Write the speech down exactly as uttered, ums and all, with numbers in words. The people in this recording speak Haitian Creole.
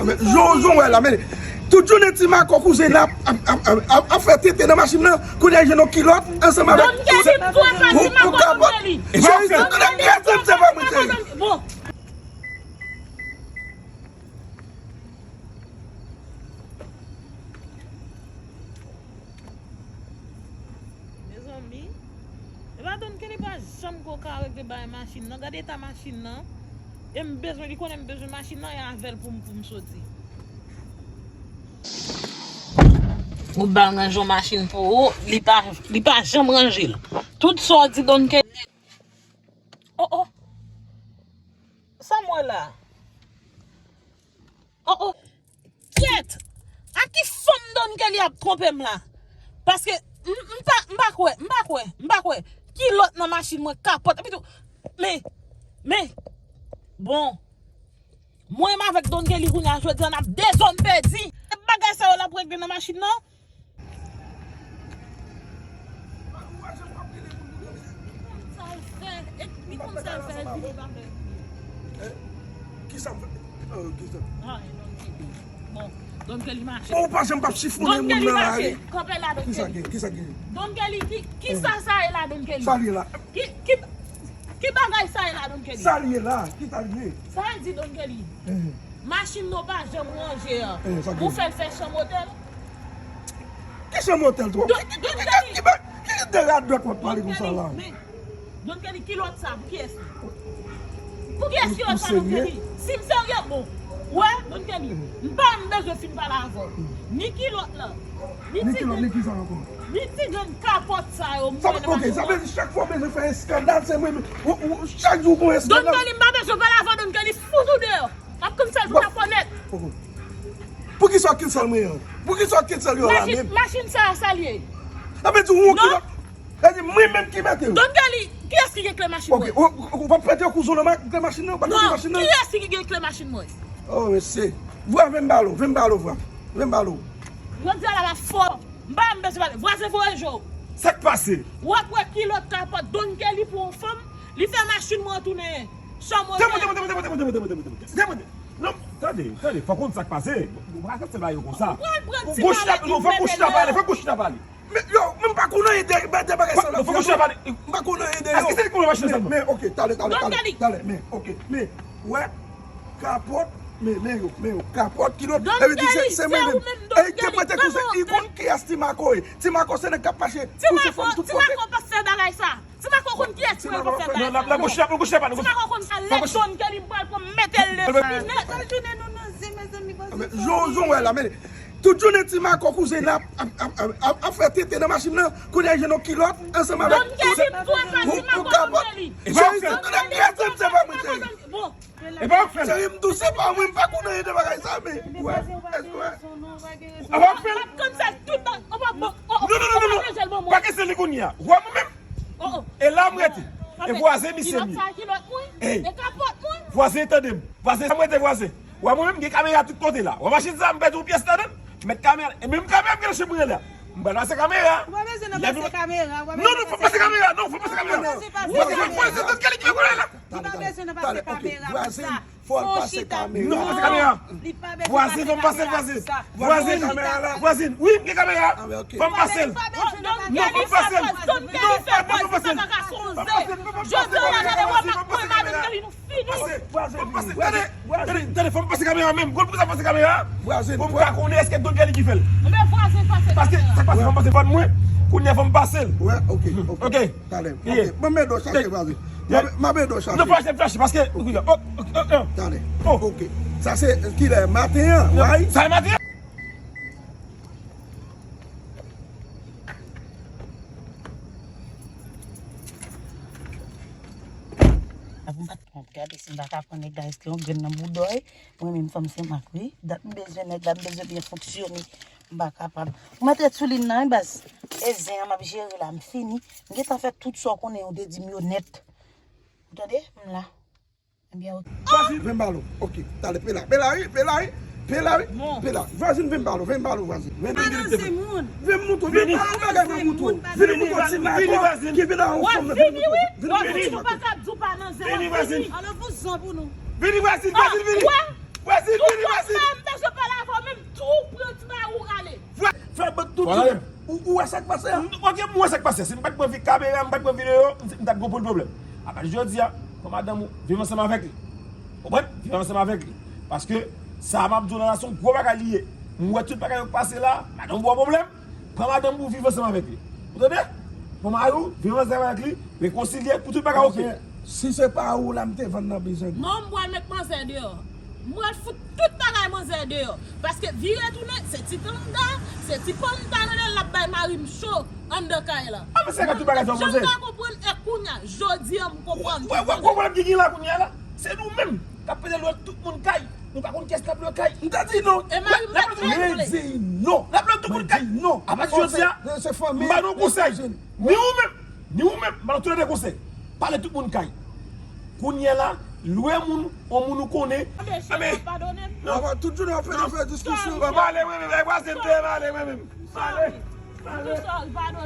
Men, jan w wè la, men, tout jounen Ti Mako kouzen ap, ap, ap, ap, ap, ap fè tenten nan machin nan, kounye a jwenn yon kilòt ansanm avèk Don Kelly, m tou ap di Mako Don Kelly. Cheri, se tout nèg ki ap se pa mwen, cheri. Bon. Mezanmi, e pa Don Kelly pa janm ko ka regle bagay machin nan. Gade eta machin nan. E m bezwen, li konnen m bezwen machin nan, e avè l pou m, pou m soti. Ou ba l ranje yon machin pou ou, li pa, li pa janm ranje l. Tout sa w di Don Kelly. Oh, oh. Sa m wè la? Oh, oh. Kyèt! A ki fanm Don Kelly ap twonpe m la? Paske m, m pa, m pa kwè, m pa kwè, m pa kwè. Kilòt nan machin mwen, kapòt, epi tou, men, men, bon. Mwen menm avèk Don Kelly kounye a, jodi a n ap dezòn pèdi. Bagay sa yo l ap regle nan machin nan. Sa l fè, e li konn sa l fè, di li pa fè. Kisa m fè? Oh, kisa? Ah, e Don Kelly. Bon, Don Kelly mache. Bon, ou pa janm p ap chifone moun nan la, wi. Kanpe la, Don Kelly. Kisa gen? Kisa gen? Don Kelly, ki, kisa sa ye la, Don Kelly? Sa l ye la? Ki, ki, ki bagay sa ye la, Don Kelly? Sa l ye la? Kisa l ye? Sa l di, Don Kelly? Machin nou pa janm ranje an. Ou fè l fè chanm otèl? Ki chanm otèl tou? Ki, ki, ki, ki, ki, ki de radòt w ap pale konsa la? Don Kelly, kilòt sa, pou kiyès li? Pou kiyès kilòt sa, Don Kelly? Si m serye, bon. Wè, Don Kelly, m pa m bezwen fin pale avè w. Ni kilòt la, ni ti kilòt, ni kisa ankò? Ni ti grenn kapòt sa yo, m wè nan machin nan. Ok, sa vle di chak fwa w bezwen fè eskandal, se mwen menm. Ou, ou, chak jou w gon eskandal. Don Kelly, m pa bezwen pale avè w, Don Kelly, fout ou deyò. M ap konn sèl pou ta fònèt. Poukisa w cancel mwen an? Poukisa w cancel yo la menm? Machin sa a, sa l ye? Sa vle di ou ki... Sa vle di mwen menm ki mete yo. Don Kelly, kiyès ki gen kle machin mwen? Ok, ou, ou, ou p ap prete yo kouzon nan ma-, kle machin nan? Ou pa prete machin nan? Non, kiyès ki gen kle machin mwen? Oh, mesye. Vwa, vin ba l ou, vin ba l ou, vwa. Vin ba l ou. Jodi a la, m ap fò. M pa m bezwen pale. Vwazen voye je w. Sa k pase? W ap wè kilòt kapòt Don Kelly pou yon fanm, li fè machin mwen tounen chanm otèl. Demoun, demoun, demoun. Non, tande, tande, fò konn sa k pase. Ou pa ka fè bagay yo konsa. Ou pral pran ti malèt, non, fòk ou chita pale, fòk ou chita pale. Men, yo, men m pa konn anyen de, de bagay sa la. Fòk ou chita pale. M pa konn anyen de yo. Èske se li k konn machin sèlman? Men, men, ok, talè, talè, talè, talè, men, ok, men, wè, kapòt, men, men yo, men yo, kapòt, kilòt, epi di se, se mwen menm. Epi te prete kouzen, li konn kiyès Ti Mako ye. Ti Mako se nèg k ap mache kouche fanm tout kote. Ti Mako pa fè bagay sa. Ti Mako konn kiyès pou l konn fè bagay sa. Non, la, la, gouch la, gouch la, pa, gouch la. Ti Mako konn sa lè Don Kelly pral pou mete l devan. Li nèt. Gade jounen nou nan zen, mezanmi, gade sa. Jan w wè la, men, tout jounen Ti Mako kouzen ap, ap, ap, ap, ap fè tenten nan machin nan, kounye a jwenn yon kilòt ansanm avèk... Don Kelly, m tou ap pale Ti Mako Don Kelly. Cheri, se tout nèg ki ap se pa mwen, cheri. Bon. E pa w k fè l. Cheri, m tou se pa mwen, m pa konn anyen de bagay sa, men. Wè, èske wè? E pa w k fè l. Ou p ap konn sa tout bagay. Ou p ap, bon, oh, oh. Non, non, non, non, non. Pa kite li kounye a. Wè mwen menm. Oh, oh. E la m rete. E vwazen misye m ye. Kilòt sa, kilòt mwen. Ey. E kapòt mwen. Vwazen, tande m. Vwazen, sa m rete vwazen. Wè mwen menm, gen kamera tout kote la. Wè machin sa, m pèdi yon pyès ladan l. Met kamera. E menm kamera m gen nan chanm mwen la. M pral pase kamera. Ou pa bezwen nan pase kamera. Non, non, fò pase kamera. Non, fò pase kamera. Ou pa bezwen pase kamera. Ou pa bezwen pase kamera. Ou pa bezwen pase kamera. Li pa bezwen nan pase kamera pou sa. Fò l pase kamera. Non, fò l pase kamera. Li pa bezwen pase kamera pou sa. Vwazen, vwazen, vwazen. Wi, m gen kamera. Fò m pase l. Non, fò m pase l. Non, fò m pase l. Jodi a la, gade, wè, m ap pran madanm Kelly, nou fini. Pase, pase, pase, tande, tande, tande, fò m pase kamera menm. Gwo pou sa pase kamera. Pou m ka konnen èske Don Kelly ki fè l. Enben, vwazen pase kamera. Paske sa k pase, fò m pase fòn mwen. Kounye a fò m pase l. Wè, ok, ok. Ok. Talè. Ok. Mwen mede w chache, vwazen. Mwen mede w chache. Non, fò m chache, paske, oh, ok, oh, oh. Talè. Ok. Sa se kilè? Maten an, right? Sa e maten an? Pou m pa t konn gade si m pa ka pran nèg la, èske yon grenn nan boudòy. Mwen menm fanm Senmak wi. Dat m bezwen nèg la, m bezwen byen fonksyone. M pa kapab. Ou mete tèt sou li nan wi baz. E zen an m ap jere la, m fini. M gentan fè tout sa w konnen yo te di m yo nèt. Ou tande? M la. Ebyen, ok. Vin ba l ou. Ok. Talè, pe la. Pe la, wi. Pe la, wi. Pe la, wi. Pe la. Vwazin, vin ba l ou. Vin ba l ou, vwazin. Vin, vin, vin, vin. Vin moutre. Vin ba l ou bagay, vin moutre. Vin moutre ti Mako ki vin nan yon fanm nan. Vin moutre ti Mako. Vini, vwazin. Vini, vwazin, vwazin, vini. Vwazin, vini, vwazin. Ou, ou wè sa k pase a? Ok, m wè sa k pase. Si m pa t pran vi-, kamera, m pa t pran videyo, m, m t ap gen anpil pwoblèm. Apati jodi a, pran madanm ou, viv ansanm avèk li. Konprann? Viv ansanm avèk li. Paske sa m ap di w la, la se yon gwo bagay li ye. M wè tout bagay yo k pase la, madanm ou ba w pwoblèm, pran madanm ou, viv ansanm avèk li. Ou tande? Pran mari w, viv ansanm avèk li, rekonsilye pou tout bagay oke. Si se pa ou la, m te vann nan bizin. Non, m pral met manzè deyò. M pral fout tout bagay manzè deyò. Paske vire tounen, se ti tanda, se ti panta rele l ap bay mari m cho anndan kay la. A, men se ka tout bagay sa w panse. Jan m ta konprann e kounye a, jodi a m konprann. Wè, wè, wè, pwoblèm ki gen la kounye a la. Se nou menm k ap pede lwe tout moun kay. Nou pa konn kiyès k ap lwe kay. M ta di non. E mari m pa t vle. Mwen di non. L ap lwe tout moun kay. Mwen di non. Apati jodi a, m ba nou konsèy. Ni ou menm, ni ou menm, m ba nou tou lè de konsèy. Pale tout moun kay. Kounye a la, lwe moun, yon moun ou konnen. Tande, cheri, padone m. Tout jounen w ap fè, fè diskisyon. Mwen pale mwen menm, e vwazen m te pale mwen menm. Pale, pale. Sorry, padone.